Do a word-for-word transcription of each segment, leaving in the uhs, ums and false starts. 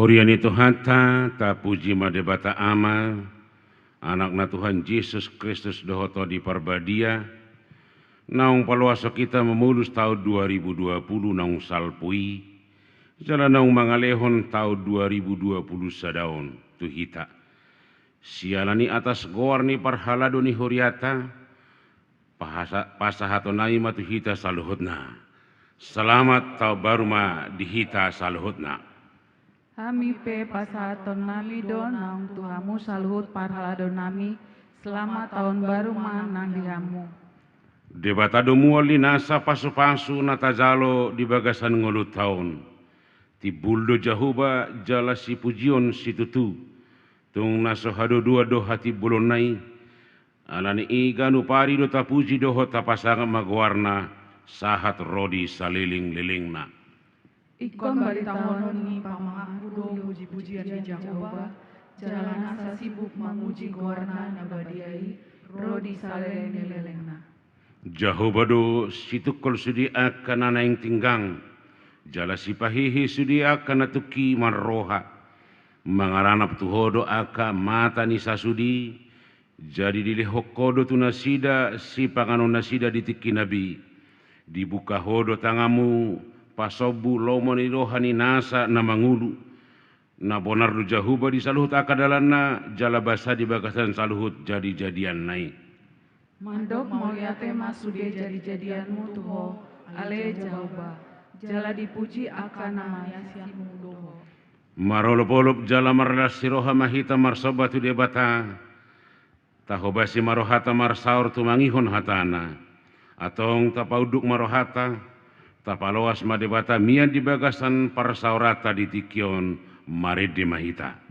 Huria ni Tuhanta, tapuji ma Debata Ama, Anakna Tuhan Jesus Kristus dohot Tondi Parbadia, naung paloashon hita mamolus taon dua ribu dua puluh naung salpu i, jala naung mangalehon taon dua ribu dua puluh sada on tu hita. Siala ni atas goar ni parhalado ni huriata, pahasa-, pasahaton nami ma tu hita saluhutna. Selamat taon baru ma di hita saluhutna. Hami pe pasahaton nami do naung tu hamu saluhut parhalado nami, selamat taon baru ma nang di hamu. Debata do mual ni nasa pasupasu na tajalo di bagasan ngolunta on. Timbul do Jahowa jala sipujion situtu. Tung na so haduaduan do hatimbolonna i. Ala ni i ganup ari do tapuji dohot tapasangap ma goarna, sahat ro di salelenglelengna. Ingkon baritahonon ni pamanganku do pujipujian ni Jahowa, jala nasa sibuk mamuji goarna na badia i, ro di salelenglelengna. Jahowa do situngkol sude angka na naeng tinggang, jala sipahehe sude angka na tungki marroha. Mangaranap tu Ho do angka mata ni sasudi, jadi dilehon Ho do tu nasida sipanganon nasida di tingki na bi. Dibuka Ho do tanganmu, pasombu lomo ni roha ni nasa na mangolu. Na bonar do Jahowa di saluhut angka dalanna, jala basa di bagasan saluhut jadijadianna i. Mandok mauliate ma sude jadijadianmu tu Ho, ale Jahowa, jala dipuji angka na mangasiatmu do Ho. Marolopolop jala marlas ni roha ma hita marsomba tu Debata. Tahobasi ma rohata marsaor tumangihon hatana. Antong tapaunduk ma rohata, tapaloas ma Debata mian di bagasan parsaoranta di tingki on, marende ma hita.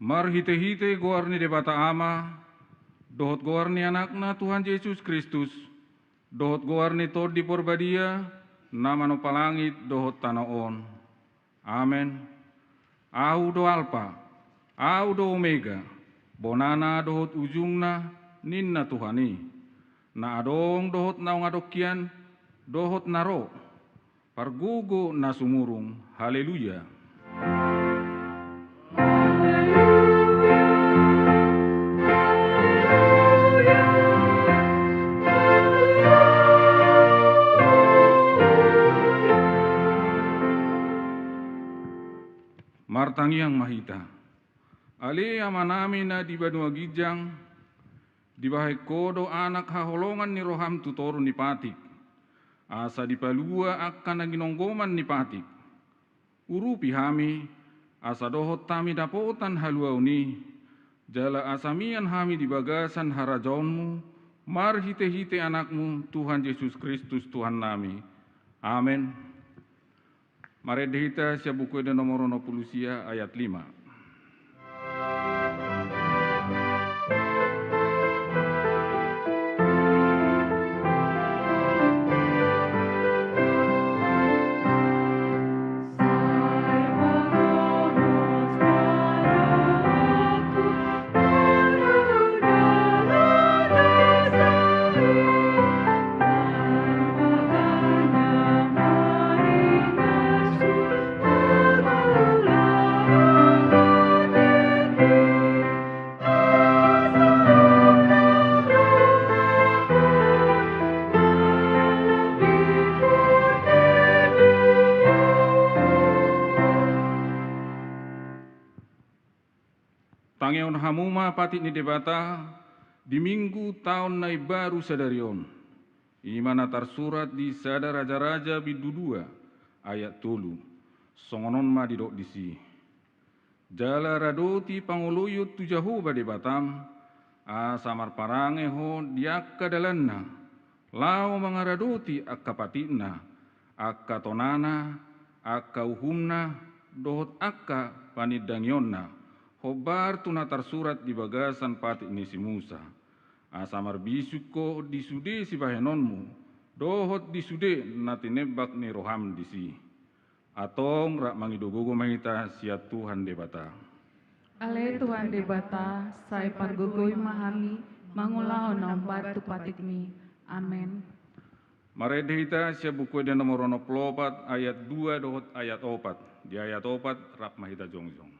Marhitehite goar ni Debata Ama, dohot goar ni Anakna Tuhan Jesus Kristus, dohot goar ni Tondi Parbadia, na manompa langit dohot tano on. Amen. Ahu do Alpa, Ahu do Omega, bonana dohot ujungna, ninna Tuhan i, na adong dohot naung adong hian, dohot na ro, pargogo na sumurung. Haleluya. Martangiang ma hita. Ale Amanami na di banua ginjang, dibahen Ho do Anak haholongan ni roham tu toru ni patik, asa dipalua angka na ginonggoman ni patik. Urupi hami, asa dohot hami dapotan haluaon i, jala asa mian hami di bagasan harajaonmu, marhitehite Anakmu, Tuhan Jesus Kristus, Tuhannami. Amen. Marende hita sian Buku Ende nomor onom pulu sia ayat lima. Tangihon hamu ma patik ni Debata di Minggu taon na imbaru sadari on. I ma na tarsurat di Sada Raja-raja bindu dua ayat tolu. Songon on ma didok disi: Jala radoti pangoloion tu Jahowa Debatam, asa marparange ho di angka dalanna, laho mangaradoti angka patikna, angka tonana, angka uhumna, dohot angka panindangionna, hombar tu na tarsurat di bagasan patik ni si Musa. Asa marbisuk ho di sude sibahenonmu, dohot di sude na tinembak ni roham disi. Antong rap mangido gogo ma hita sian Tuhan Debata. Ale Tuhan Debata, sai pargogoi ma hami mangulahon na hombar tu patikmi. Amen. Marende hita sian Buku Ende nomor onom pulu opat ayat dua dohot ayat opat. Di ayat opat rap ma hita jongjong.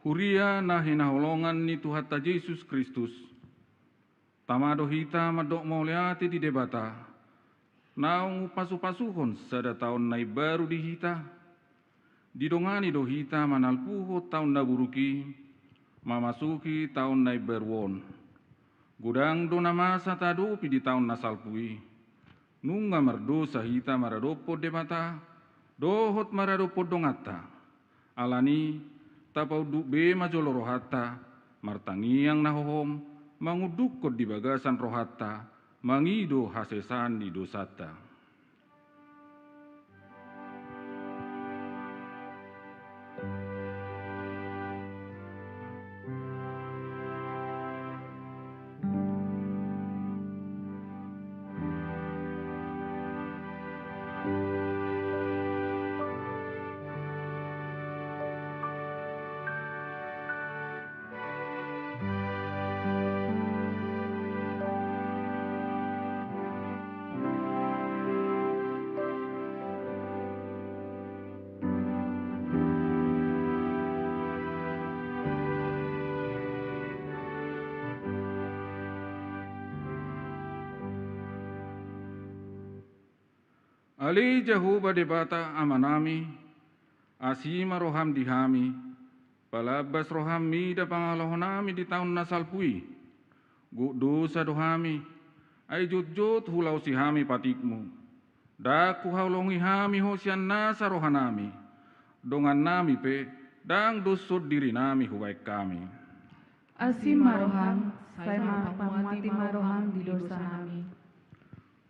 Huria na hinaholongan ni Tuhanta Jesus Kristus, tama do hita mandok mauliate di Debata, naung umpasupasuhon sada taon na imbaru di hita. Didongani do hita manalpuhon taon na buruk i, mamasuki taon na imbaru on. Godang do na masa taadopi di taon na salpu i. Nunga mardosa hita maradophon Debata dohot maradophon donganta. Alani, tapaunduk be ma jolo rohanta, martangiang na hohom, mangundukhon di bagasan rohanta, mangido hasesaan ni dosanta. Ale Jahowa Debata Amanami, asi ma roham di hami, palambas roham mida pangalahonami di taon na salpu i. Gok dosa do hami, ai jotjot hulaosi hami patikmu. Ndang huhaholongi hami ho sian nasa rohanami. Dongannami pe ndang doshon dirinami hubaen hami. Asi ma roham, sai marpamuati ma roham di dosanami.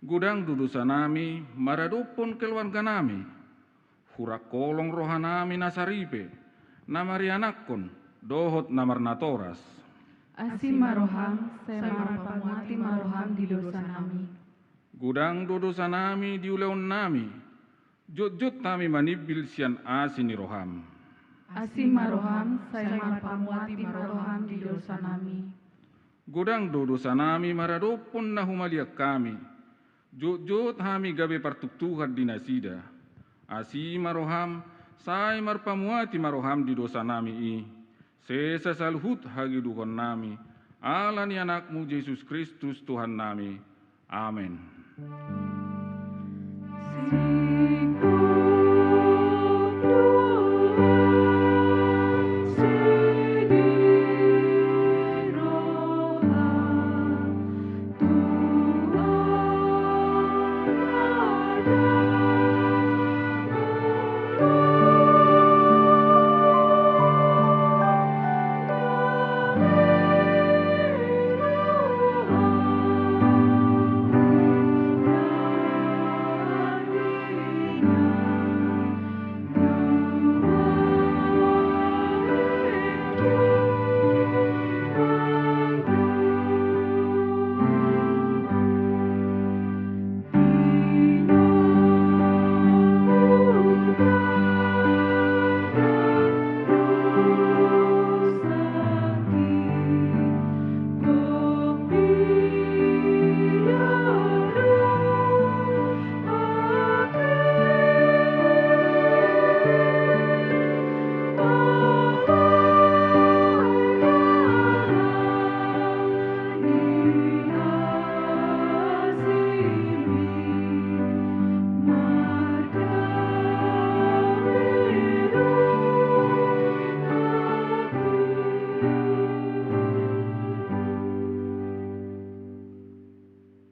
Godang do dosanami maradophon keluarganami, hurang holong rohanami na saripe, na marianakhon, dohot na marnatoras. Asi ma roham, sai marpamuati ma roham di dosanami. Godang do dosanami di ulaonnami, jotjot hami manimbil sian asi ni roham. Asi ma roham, sai marpamuati ma roham di dosanami. Godang do dosanami maradophon na humaliang hami, jotjot hami gabe partuktuhan di nasida. Asi ma roham, sai marpamuati ma roham di dosanami i, sesa saluhut hageduhonnami, ala ni Anakmu Jesus Kristus Tuhannami. Amen.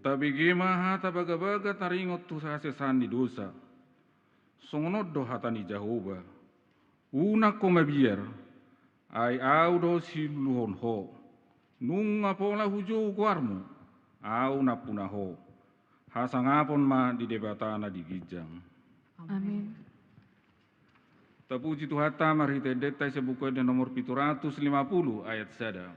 Tabege ma hata bagabaga taringot tu hasesaan ni dosa. Songon on do hata ni Jahowa: Unang ho mabiar, ai Ahu do siluluhon ho. Nunga pola hujou goarmu, Ahu nampuna ho. Hasangapon ma di Debata na di ginjang. Amen. Tapuji Tuhanta marhite endenta i sian Buku Ende nomor pitu ratus lima puluh, ayat sada.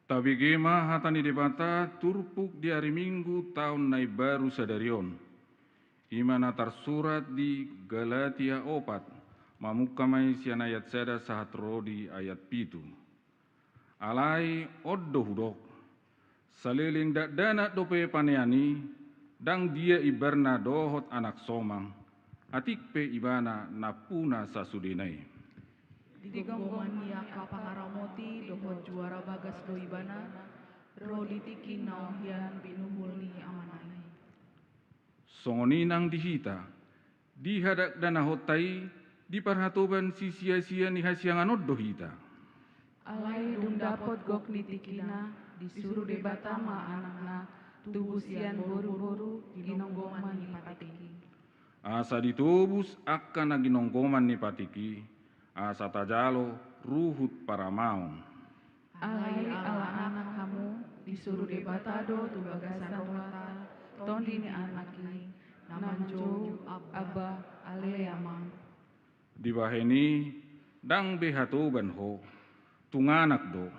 Tabege ma hata ni Debata turpuk di ari Minggu taon na imbaru sadari on. I ma na tarsurat di Galatia opat, mamungka ma i sian ayat sada sahat ro di ayat pitu. Alai on do hudok: Saleleng dakdanak dope panean i, ndang dia imbarna dohot anak somang, atik pe ibana nampuna sasudena i. Di gonggoman ni angka pangaramoti dohot juara bagas do ibana, ro di tingki na ong hian binuhul ni amana i. Songon i nang di hita, di hadakdanahonta i, Di parhatoban sisiasian ni hasiangan on do hita. Alai dung dapot gok ni tingkina, disuru Debata ma Anakna, tubu sian boruboru, ginonggoman ni patik i. Asa ditobus angka na ginonggoman ni patik i, asa tajalo ruhut paramaon. Alai ala anak hamu, disuru Debata do tu bagasan rohanta, tondi ni Anak i, na manjou, Abba, ale Amang. Dibahen i, ndang be hatoban ho, tung anak do.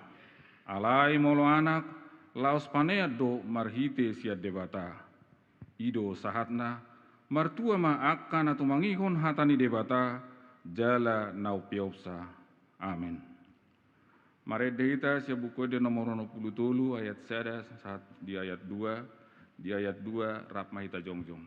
Alai molo anak, laos panean do marhite sian Debata. I do sahatna, martua ma angka na tumangihon hata ni Debata, jala na umpeopsa. Amen. Marende hita sian Buku Ende nomor onom pulu tolu ayat sada sahat di ayat dua, di ayat dua rap ma hita jongjong.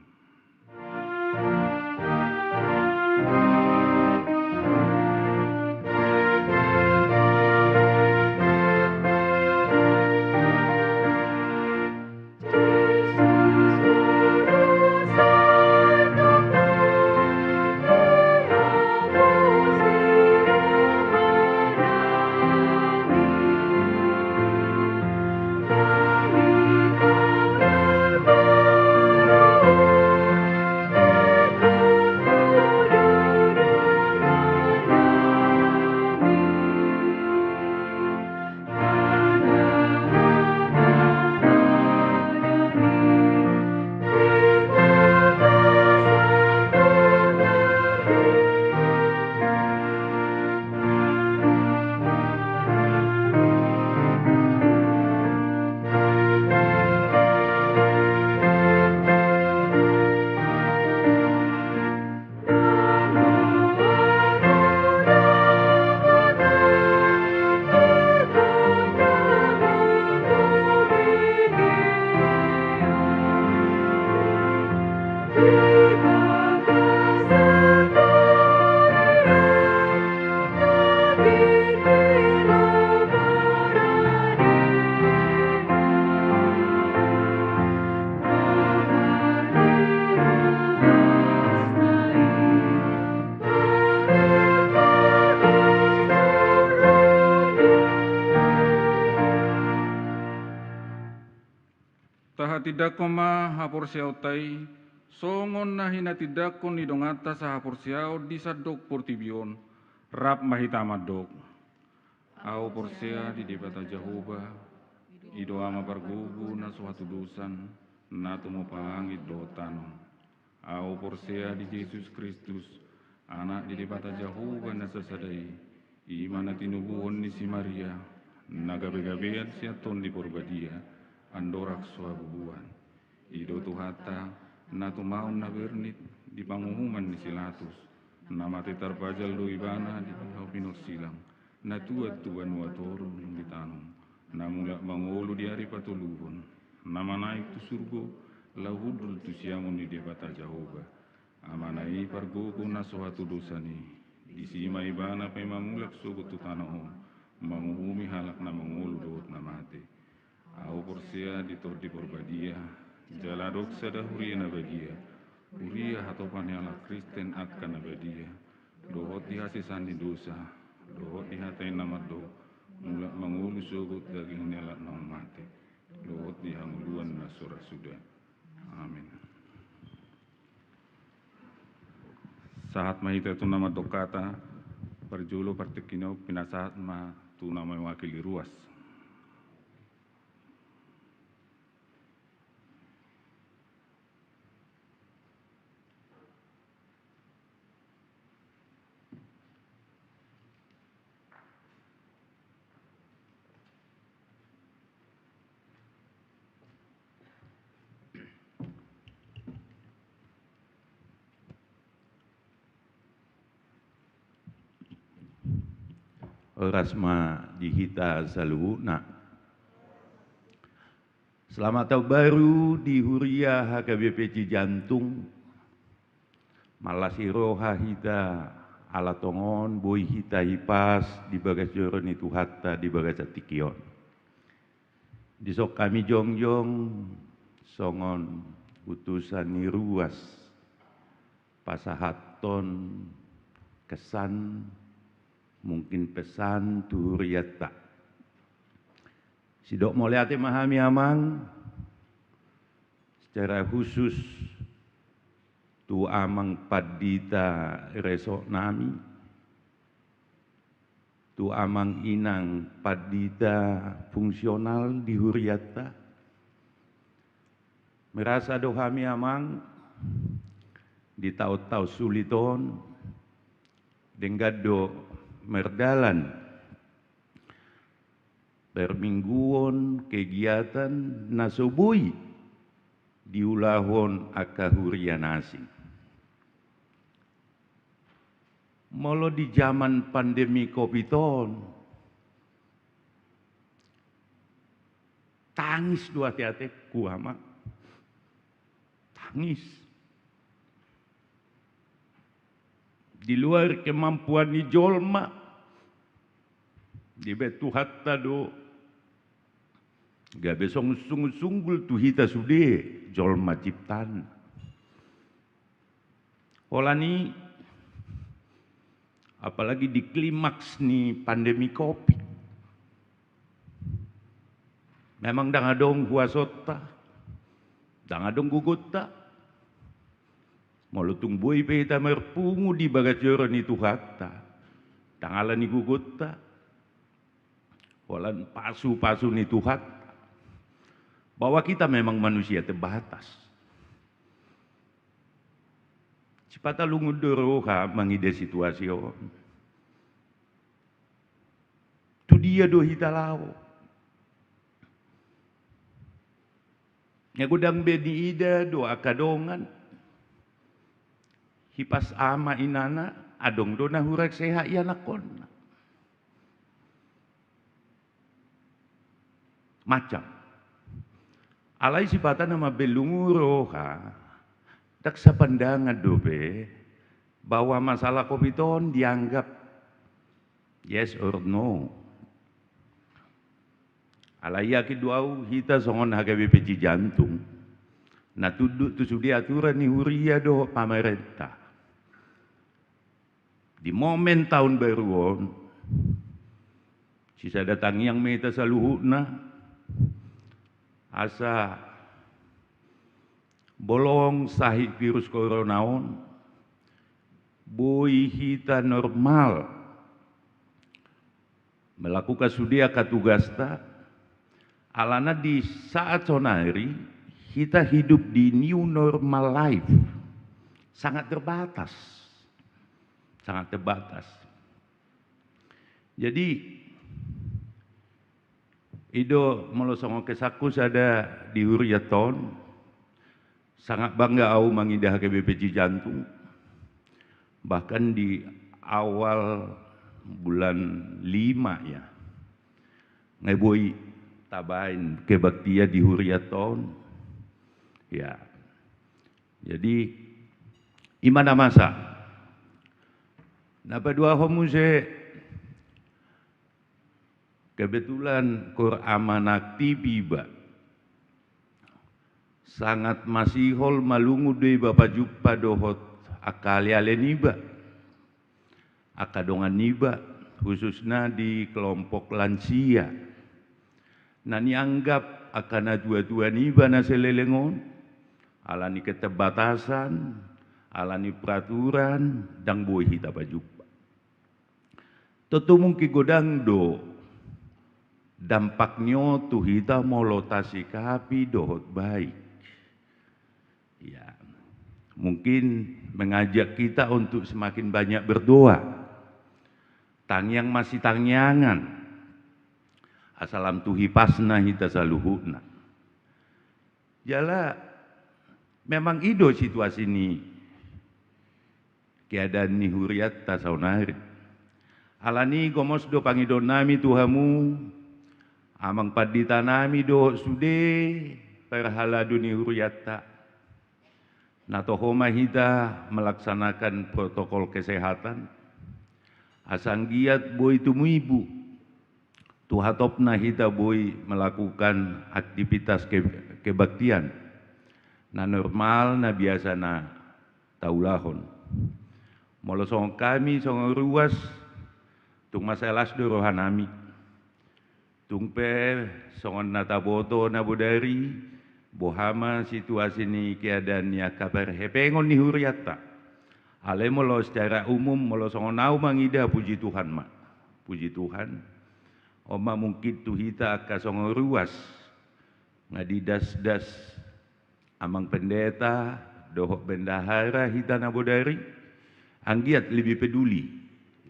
Tahatindangkon ma haporseaonta i, songon na hinatindangkon ni donganta sahaporseaon di sandok portibi on, rap ma hita mandok. Ahu porsea di Debata Jahowa, i do Ama pargogo na so hatudosan, na tumompa langit dohot tano. Ahu porsea di Jesus Kristus, Anak ni Debata Jahowa na sasada i, i ma na tinubuhon ni si Maria, na gabegabean sian Tondi Porbadia, andorang so habubuhan. I do Tuhanta, na tumaon na bernit di panguhuman ni si Latus, na mate tarpajal do Ibana di hau pinorsilang, na tuat tu banua toru dung ditanom, na mulak mangolu di ari patoluhon, na manaek tu surgo, laho hundul tu siamun ni Debata Jahowa, Amana i pargogo na so hatudosan i. Disi ma Ibana paima mulak sogot tu tano on, manguhumi halak na mangolu dohot na mate. Ahu porsea di Tondi Porbadia, jala adong sada huria na badia, huria hatopan ni halak Kristen angka na badia, dohot di hasesaan ni dosa, dohot di hata i na mandok, mulak mangolu sogot daging ni halak naung mate, dohot di hangoluan na so ra suda. Amin. Sahat ma hita tu na mandok hata, parjolo partingkian on pinasahat ma tu na mewakili ruas. Horas ma di hita saluhutna. Selamat tahun baru di huria H K B P Cijantung. Marlas ni roha hita ala tongon boi hita hipas di bagas joro ni Tuhanta di bagasan tingki on. Dison hami jongjong songon utusan ni ruas pasahathon kesan, mungkin pesan tu hurianta. Sidok mauliate ma hami, Amang, secara khusus tu Amang Pandita resort nami, tu Amang Inang Pandita fungsional di hurianta. Merasa do hami, Amang, di taon-taon sulit on, denggan do mardalan parmingguon kegiatan na so boi diulahon angka huria na asing. Molo di jaman pandemi covid on, tangis do ate-atengku, Amang. Tangis. Di luar kemampuan ni jolma, dibaen Tuhanta do gabe songon sunggul-sunggul tu hita sude jolma ciptaan. Holan i, apalagi di klimaks ni pandemi covid, memang ndang adong huasonta, ndang adong gogonta. Molo tung boi pe hita marpungu di bagas joro ni Tuhanta, ndang ala ni gogonta, holan pasu-pasu ni Tuhanta, bahwa kita memang manusia terbatas. Sipata lungun do roha mangida situasi on. Tu dia do hita laho? Nga godang be niida do angka dongan, hipas ama inana, adong do na hurang sehat ianakhonna. Macam. Alai sipata na mambaen lungun roha, ndang sapandangan dope bahwa masalah covid on dianggap yes or no. Alai yakin do au hita songon H K B P J Jantung, na tunduk tu sude aturan ni huria dohot pamarenta. Di momen taon baru on, sisada tangiang ma hita saluhutna, asa bolong sahit virus corona on, boi hita normal melakukan sude angka tugasta, alana di saat sonari hita hidup di new normal life. Sangat terbatas. Sangat terbatas. Jadi, i do molo songon kesanku sada di hurianta on, sangat bangga au mangida H K B P J Jantung. Bahkan di awal bulan lima ya, nga boi tabaen kebaktian di hurianta on. Ya. Jadi, i ma na masa. Na paduahon muse, kebetulan koor ama na aktif iba. Sangat masihol malungun do iba pajumpa dohot angka aleale niba, angka dongan niba, khususna di kelompok lansia. Na nianggap angka natuatua niba na saleleng on, ala ni keterbatasan, ala ni peraturan, ndang boi hita pajumpa. Tontu mungkin godang do dampak ni on tu hita molo tasikapi dohot baik. Ya, mungkin mengajak kita untuk semakin banyak berdoa. Tangiang masitangiangan. Asa lam tu hipasna hita saluhutna. Jala memang i do situasi ni keadaan ni hurianta saonari. Alani gomos do pangidoannami tu hamu, amang pandita nami dohot sude parhalado ni hurianta, na toho ma hita melaksanakan protokol kesehatan, asa anggiat boi tumibu tu hatopna hita boi melakukan aktivitas ke-, kebaktian na normal, na biasa na taulahon. Molo songon hami, songon ruas, tung mansai las do rohanami. Tung pe songon na taboto na bodari, boha ma situasi ni keadaan ni angka parhepengon ni hurianta. Alai molo secara umum, molo songon au mangida, puji Tuhan ma. Puji Tuhan. On ma mungkin tu hita angka songon ruas, nga didasdas amang pendeta dohot bendahara hita na bodari, anggiat lebih peduli,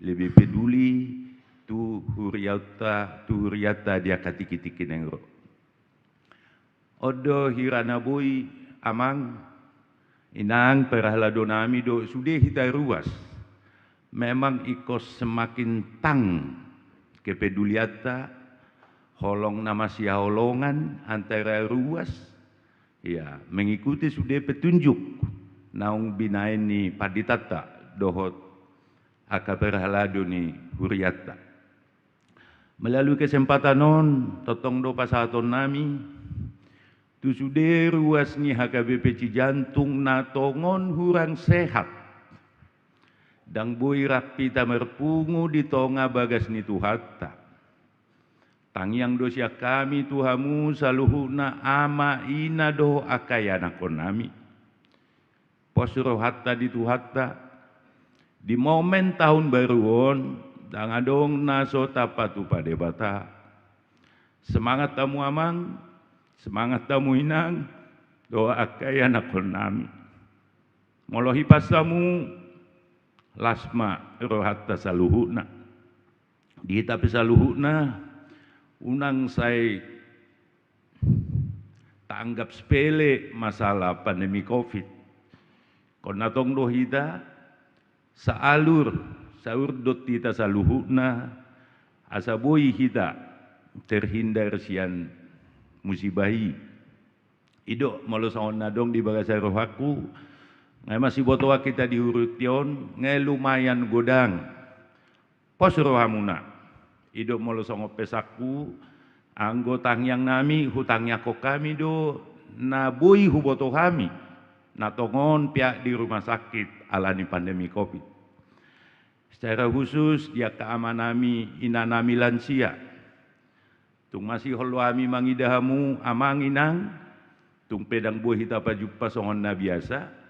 lebih peduli tu hurianta, tu hurianta di angka tingki-tingki naeng ro. On do hira na boi, amang, inang, parhaladonami, do sude hita ruas. Memang ingkon semakin tang kepedulianta, holong na masihaholongan antara ruas, ya, mengikuti sude petunjuk naung binaen ni panditanta dohot angka parhalado ni hurianta. Melalui kesempatan on, tongtong do pasahatonnami tu sude ruas ni H K B P Cijantung na tongon hurang sehat. Ndang boi rap hita marpungu di tonga bagas ni Tuhanta. Tangiang do sian hami tu hamu saluhutna, ama, ina dohot angka ianakhonnami. Pos rohanta di Tuhanta. Di momen tahun baru on, ndang adong na so tapatupa Debata. Semangat hamu amang, semangat hamu inang, dohot angka ianakhonnami. Molo hipas hamu, las ma rohanta saluhutna. Di hita pe saluhutna, unang sai taanggap sepele masalah pandemi covid. Ingkon na tong do hita saalur, saurdot hita saluhutna, asa boi hita terhindar sian musibah i. I do molo songon na adong di bagasan rohangku, nga masibotoan hita di hurianta on, nga lumayan godang. Pos rohamuna. I do molo songon pesanku, anggo tangiangnami, hutangiangkon hami do na boi huboto hami na tongon peak di rumah sakit alani pandemi covid. Secara khusus di angka amanami, inanami lansia. Tung masihol do hami mangida hamu, amang, inang, tung pe ndang boi hita pajumpa songon na biasa.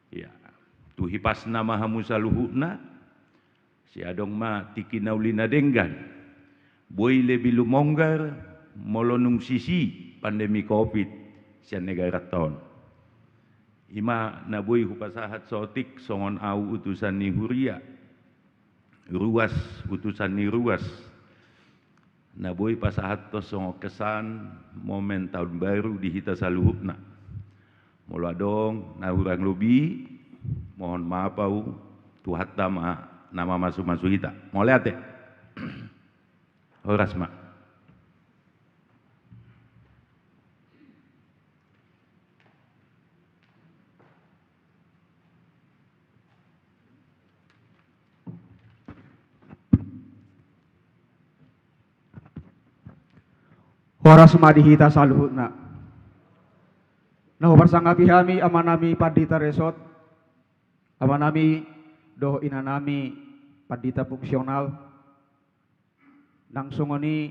Ya, tu hipasna ma hamu saluhutna. Sai adong ma tingki na uli na denggan. Boi lebih lumonggar molo nunga sisi pandemi covid sian negaranta on. I ma na boi hupasahat saotik songon au utusan ni huria. Ruas, utusan ni ruas. Na boi pasahathon songon kesan momen tahun baru di hita saluhutna. Molo adong na hurang lobi, mohon maaf au, Tuhanta ma na mamasu-masu hita. Mauliate. Horas ma. Horas ma di hita saluhutna. Na huparsangapi hami amanami pandita resort, amanami dohot inanami pandita fungsional, nang songon i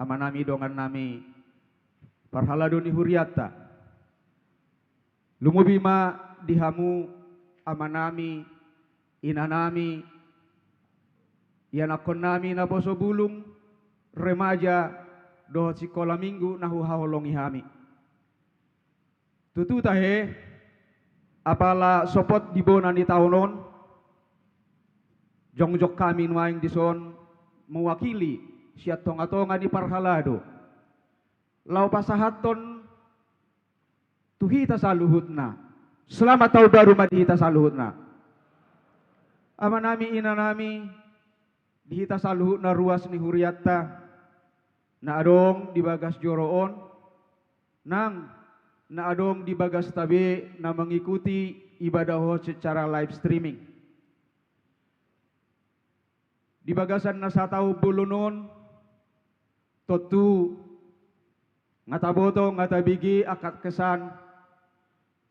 amanami dongannami parhalado ni hurianta. Lumobi ma di hamu amanami, inanami, ianakhonnami naposo bulung, remaja, dohot sikola minggu na huhaholongi hami. Tutu tahe, apala sopot di bona ni taon on, jongjong hami nuaeng dison mewakili sian tonga-tonga ni parhalado laho pasahathon tu hita saluhutna. Selamat tahun baru ma di hita saluhutna. Amanami, inanami, di hita saluhutna ruas ni hurianta, na adong di bagas joro on, nang na adong di bagasta be na mengikuti ibadah on secara live streaming. Di bagasan na sataon bolon on, tontu nga taboto, nga tabege angka kesan,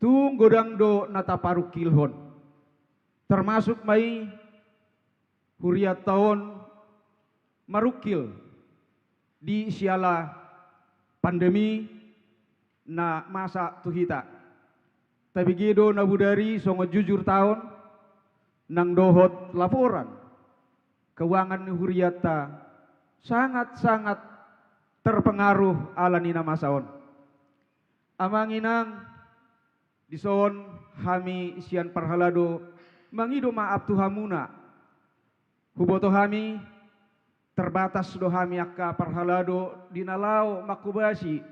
tung godang do na taparungkilhon. Termasuk ma i hurianta on marungkil di siala pandemi na masa tu hita. Tabege do na bodari songon jujur taon nang dohot laporan keuangan ni hurianta sangat-sangat terpengaruh ala ni na masa on. Amang inang, dison hami sian parhalado mangido maaf tu hamuna. Huboto hami, terbatas do hami angka parhalado di na laho mangkobasi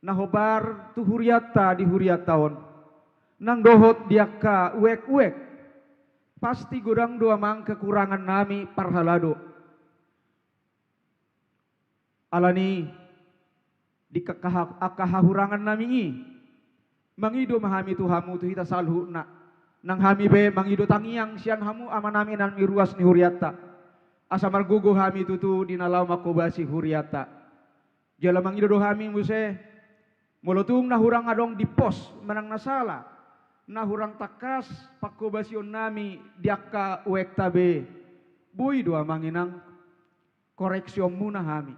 na hombar tu hurianta di hurianta on, nang dohot di angka uek-uek. Pasti godang do amang kekurangan nami parhalado. Alani di angka ha-, angka hahurangan nami i, mangido ma hami tu hamu tu hita saluhutna. Nang hami pe mangido tangiang sian hamu amanami inanami ruas ni hurianta, asa margogo hami tutu di na laho mangkobasi hurianta. Jala mangido do hami muse, molo tung na hurang adong di pos manang na sala, na hurang tangkas pangkobasion nami di angka uekta be, boi do amang inang koreksionmuna hami.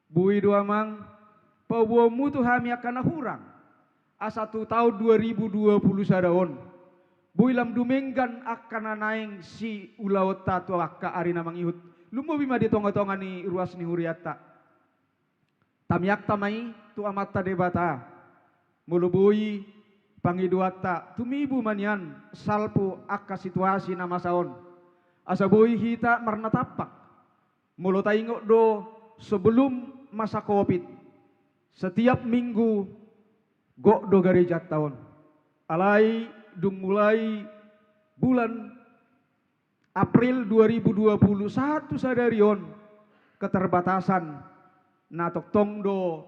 Boi do amang paboaonmu tu hami angka na hurang, asa tu taon dua ribu dua puluh sada on boi lam dumenggan angka na naeng siulaonta tu angka ari na mangihut, lumobi ma di tonga-tonga ni ruas ni hurianta. Tangiangta ma i tu Amanta Debata, molo boi pangidoanta tumibu ma nian salpu angka situasi na masa on, asa boi hita marnatampak. Molo taingot do sebelum masa covid, setiap minggu gok do garejanta on. Alai dung mulai bulan April dua ribu dua puluh satu sadari on, keterbatasan na tongtong do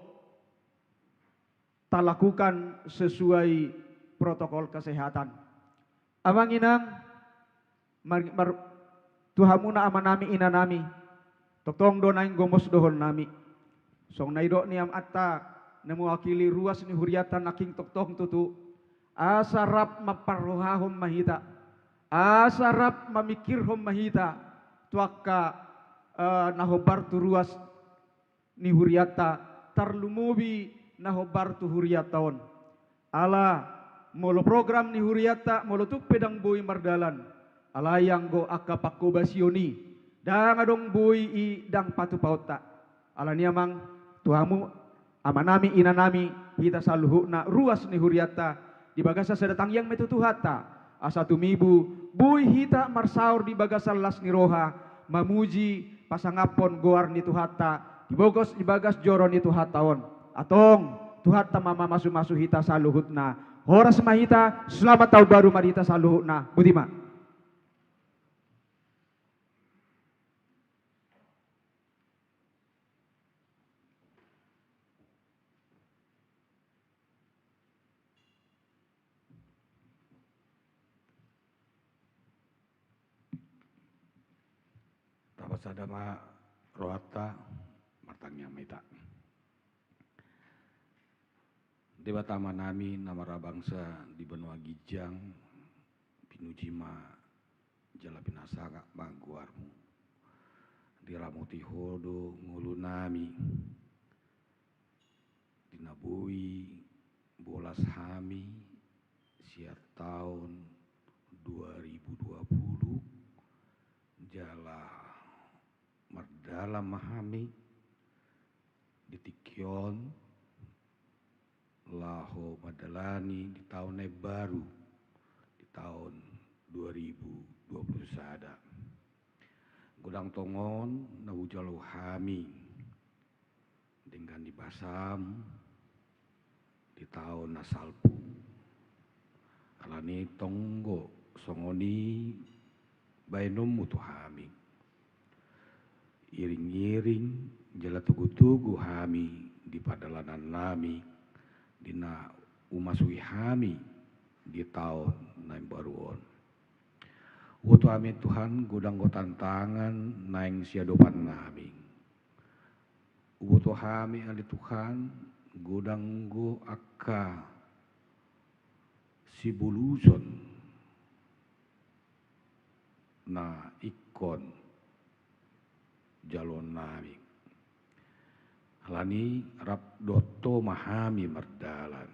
talakukan sesuai protokol kesehatan. Amang inang, mar-, mar-, tu hamuna amanami inanami, tongtong do naeng gomos dohononnami. Songon na nidok ni amanta na mewakili ruas ni hurianta nangkin, tongtong tutu, asa rap mamparrohahon ma hita, asa rap mamingkirhon ma hita tu angka, eh, na hombar tu ruas ni hurianta, tarlumobi na hombar tu hurianta on. Ala molo program ni hurianta molo tung pe ndang boi mardalan, alai anggo angka pangkobasion i ndang adong boi i ndang patupaonta. Alani amang, tu hamu amanami inanami, hita saluhutna ruas ni hurianta, di bagasan sada tangiang ma i tu Tuhanta, asa tumibu boi hita marsaor di bagasan las ni roha, mamuji pasangaphon goar ni Tuhanta di bagas, di bagas joro ni Tuhanta on. Antong Tuhanta ma mamasumasu hita saluhutna. Horas ma hita, selamat taon baru ma di hita saluhutna. Boti ma. Tapasada ma rohanta, martangiang ma hita. Debata Amanami na marhabangsa di banua ginjang, pinuji ma jala pinasangap ma goarmu. Diramoti Ho do ngolunami, di na boi bolas hami sian taon dua ribu dua puluh, jala mardalan ma hami di tingki on laho mandalani di taon na imbaru, di taon dua ribu dua puluh sada. Godang tongon na hujalo hami denggan ni basam di taon na salpu. Alani tonggo songon i baenonmu tu hami. Iring-iring jala togu-togu hami di pardalanannami di na humasui hami di taon na imbaru on. Huboto hami Tuhan, godang do tantangan naeng siadopannami. Huboto hami ale Tuhan, godang do angka siboluson na ingkon jaloonnami. Alani rap dohot Ho ma hami mardalan.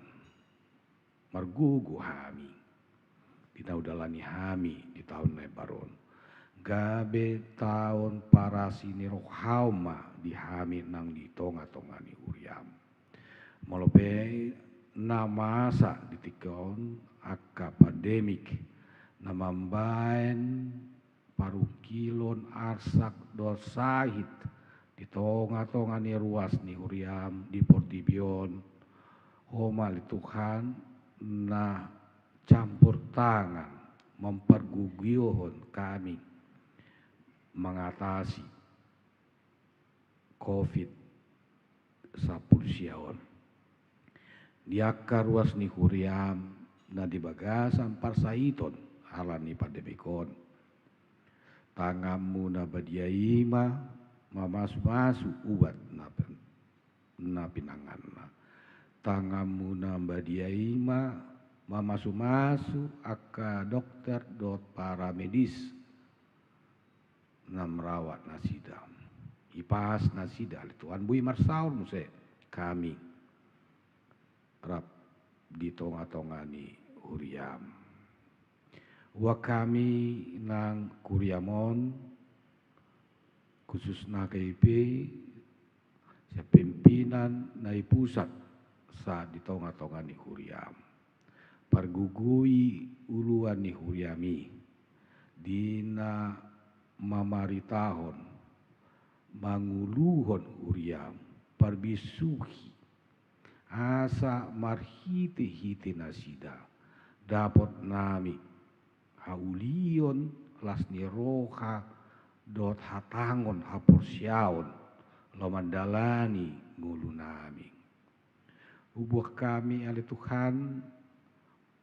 Margogo hami di na hudalani hami di taon na imbaru on. Gabe taon parasi ni rohaM ma di hami nang di tongatonga ni huriaM. Molo pe na masa di tingki on angka pandemik na mambaen parungkilon, arsak dohot sahit di tongatonga ni ruas ni huriaM di portibi on, Ho ma ale Tuhan na campur tangan mampargogoi hami mangatasi covid sampulu sia on. Di angka ruas ni huriaM na di bagasan parsahiton ala ni pandemik on, tanganMu na badia i ma mamasumasu ubat na pen-, na pinanganna. TanganMu na badia i ma mamasumasu angka dokter dohot para medis na merawat nasida. Ipas nasida ale Tuhan, boi marsaor muse hami rap di tongatonga ni huriaM. Boan hami nang huriaM on, khususna K P, sian pimpinan na di pusat sahat di tongatonga ni huriaM. Pargogoi uluan ni huriaM i di na mamaritahon, manguluhon huriaM, parbisuhi, asa marhitehite nasida dapot hami haulion, las ni roha dohot hatangon haporseaon laho mandalani ngolunami. Huboan hami ale Tuhan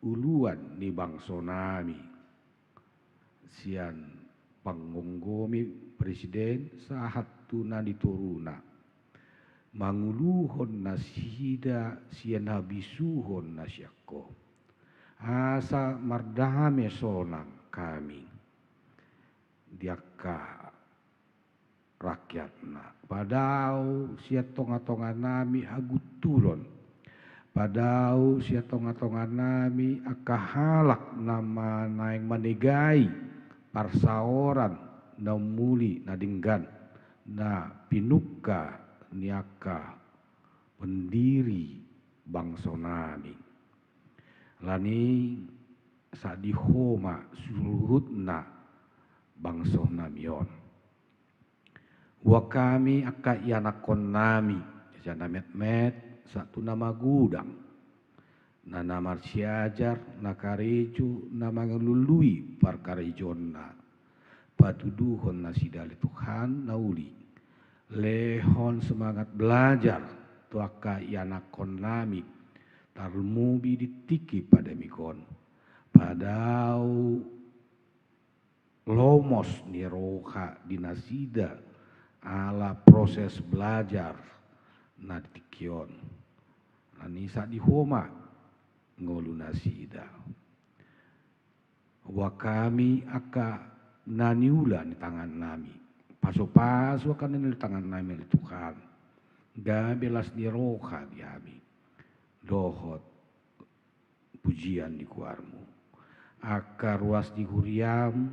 uluan ni bangsonami, sian panggomgomi presiden sahat tu na di toruna, manguluhon nasida sian habisuhon na sian Ho, asa mardame sonang hami di angka rakyatna. Padao sian tongatonganami hagunturon, padao sian tongatonganami angka halak na ma-, naeng manegai parsaoran na umuli na denggan na pinungka ni angka pendiri bangsonami. Alani sahat di Ho ma saluhutna bangsonami on. Boan hami angka ianakhonnami, sian na metmet sahat tu na magodang, na, na marsiajar, na karejo, na mangalului parkarejoonna. Patuduhon nasida ale Tuhan na uli. Lehon semangat belajar tu angka ianakhonnami, tarlumobi di tingki pandemik on. Padao lomos ni roha di nasida ala proses belajar na di tingki on. Alani sahat di Ho ma ngolu nasida. Boan hami angka na niula ni tangannami. Pasupasu angka na niula ni tangannami ale Tuhan. Gabe las ni roha di hami dohot pujian di goarMu. Angka ruas ni huriaM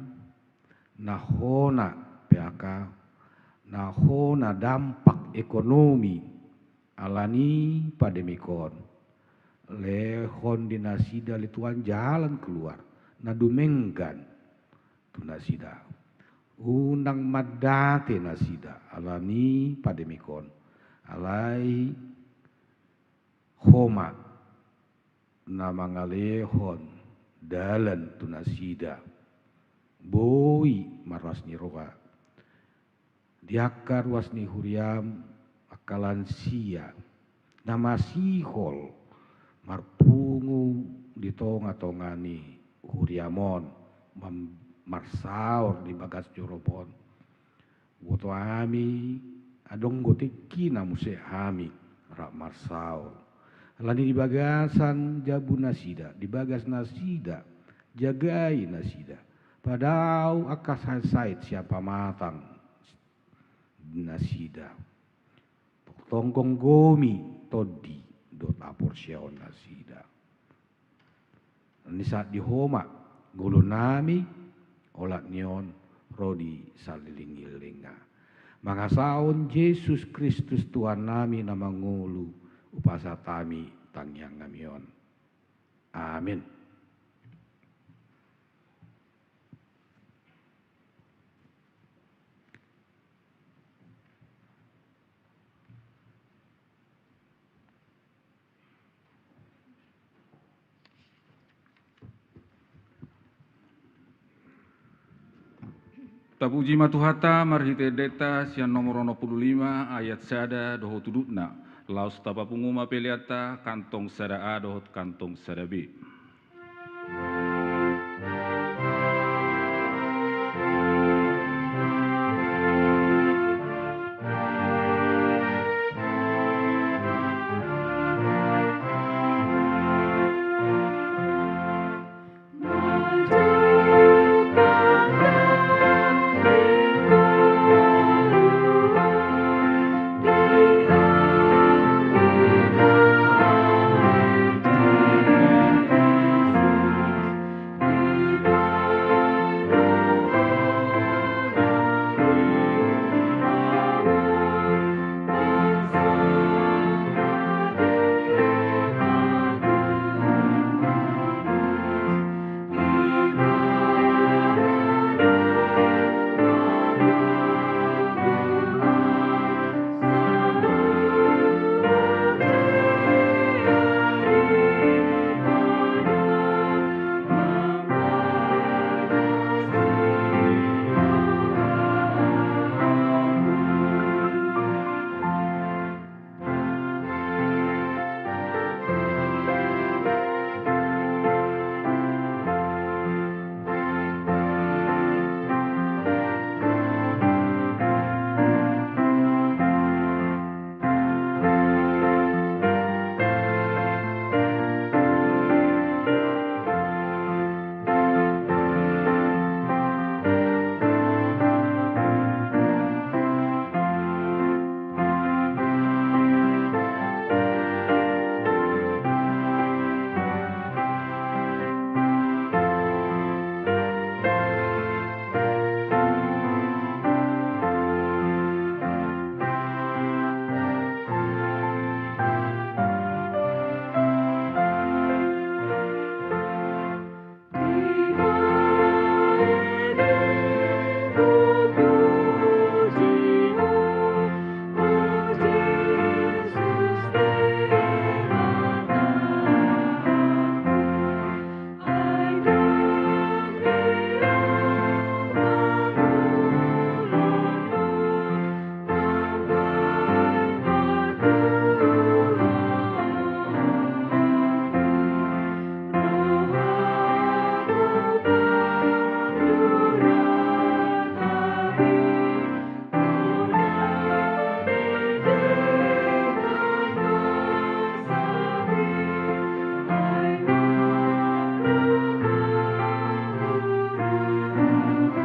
na hona P H K, na hona dampak ekonomi alani pandemik on. Lehon di nasida ale Tuhan jalan keluar na dumenggan tu nasida. Unang mandate nasida alani pandemik on. Alai Ho ma na mangalehon dalan tu nasida. Boi marlas ni roha di angka ruas ni huriaM, angka lansia na masihol marpungu di tongatonga ni huriaM on, mam-, marsaor di bagas joro on. Boto hami adong do tingkina muse hami rap marsaor. Alani di bagasan jabu nasida, di bagas nasida, jagai nasida, Padao angka sait-sait sian pamatang nasida. Tong gomgomi tondi dohot haporseaon nasida. Nisahat di Ho ma ngolunami, olat ni on ro di saleleng-lelengna. Mangasahon Jesus Kristus Tuhannami na mangolu, hupasahat hami tangiangnami on. Amin. Tapuji ma Tuhanta marhite endenta sian nomor onom pulu lima ayat sada dohot udutna. Laos tapapungu ma peleanta kantong sada A dohot kantong sada B.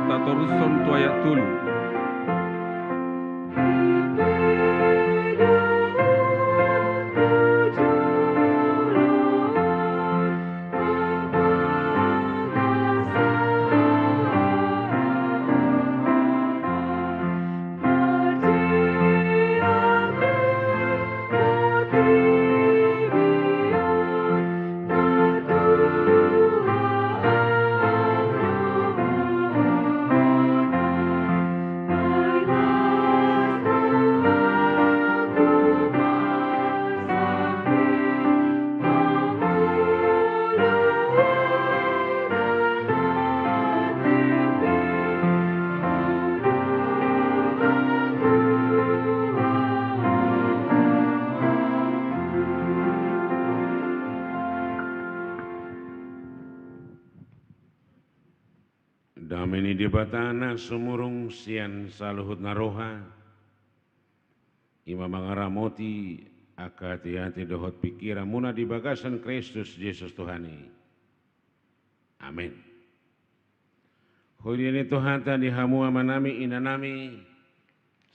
Tatorushon tu ayat tolu. Dame ni Debata na sumurung sian saluhut na roha, i ma mangaramoti angka ateate dohot pingkiranmuna di bagasan Kristus Jesus Tuhan i. Amen. Huria ni Tuhanta, di hamu amanami, inanami,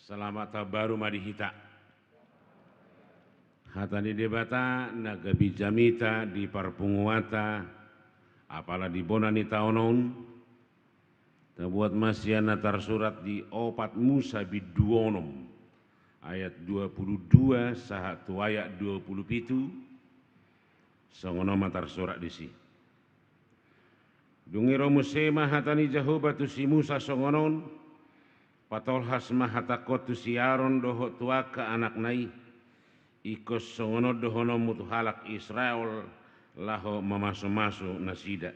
selamat tahun baru ma di hita. Hata ni Debata na gabe jamita di parpunguanta, apala di bona ni taon on, tabuat ma sian na tarsurat di opat Musa bindu onom, ayat dua pulu dua sahat tu ayat dua pulu pitu, songon on ma tarsurat disi. Dung i ro muse ma hata ni Jahowa tu si Musa songon on, patolhas ma hatangkon tu si Aron dohot tu angka anakna i, ingkon songon on dohononmu tu halak Israel, laho mamasumasu nasida.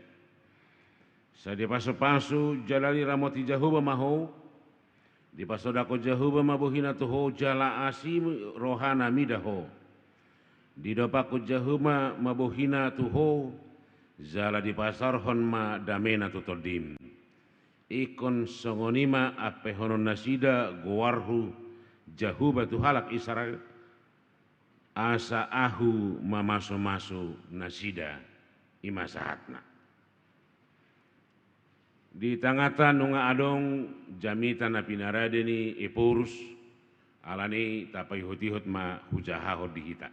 Sai dipasupasu jala diramoti Jahowa ma ho, dipasodahon Jahowa ma bohina tu ho jala asi rohana mida ho. Didompakkon Jahowa ma bohina tu ho, jala dipasaorhon ma damena tu tondim. Ingkon songon i ma ampehonon nasida goarhu Jahowa tu halak Israel, asa ahu mamasumasu nasida. I ma sahatna. Di tanganta nunga adong jamita na pinarade ni Ephorus, alani i tapaihutihut ma hujahahon di hita.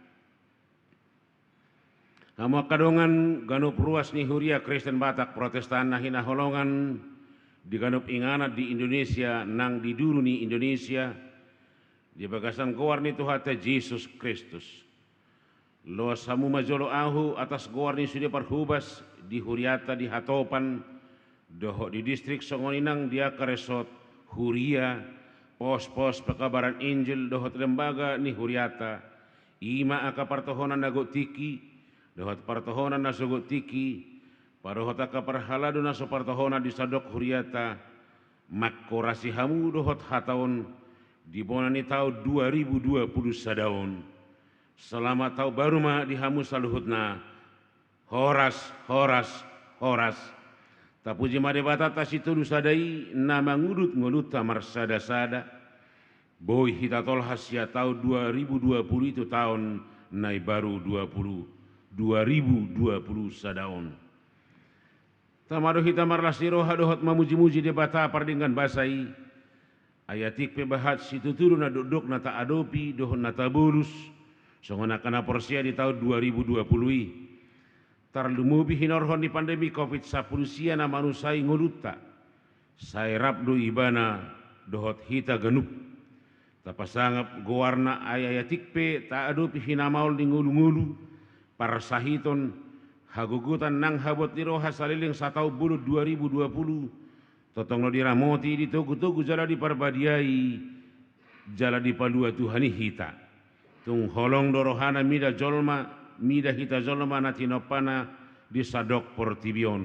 Hamu angka dongan, ganup ruas ni huria Kristen Batak Protestan na hinaholongan di ganup inganan di Indonesia nang di duru ni Indonesia, di bagasan goar ni Tuhanta Jesus Kristus. Loas hamu ma jolo ahu atas goar ni sude parhobas di hurianta di hatopan, dohot di distrik songon i nang di angka resort, huria, pospos pekabaran Injil dohot lembaga ni hurianta, i ma angka partohonan na gok tingki, dohot partohonan na so gok tingki, padohot angka parhalado na so partohonan di sandok hurianta, mangkorasi hamu dohot hata on di bona ni taon dua ribu dua pulu sada on. Selamat tahun baru ma di hamu saluhutna. Horas, horas, horas. Tapuji ma Debatanta Sitolu Sada i na mangudut ngolunta marsadasada. Boi hita tolhas sian taon dua ribu dua pulu i tu taon na imbaru dua pulu, dua ribu dua pulu sada on. Tama do hita marlas ni roha dohot mamujimuji Debata pardenggan basa i. Ai atik pe bahat situtu do na dokdok na taadopi dohot na tabolus, songon angka na porsea di taon dua ribu dua pulu i. Tarlumobi hinorhon ni pandemi covid sampulu sia na manusai ngolunta. Sai rap do Ibana dohot hita ganup. Tapasangap goarna, ai, ai atik pe taadopi hinamaol ni ngolungolu, parsahiton, hagogotan nang habot ni roha saleleng sataon bolon dua ribu dua pulu, tongtong do diramoti, ditogutogu jala diparbadiai, jala dipalua Tuhan i hita. Tung holong do rohana mida jolma, mida hita jolma na tinompana di sandok portibi on.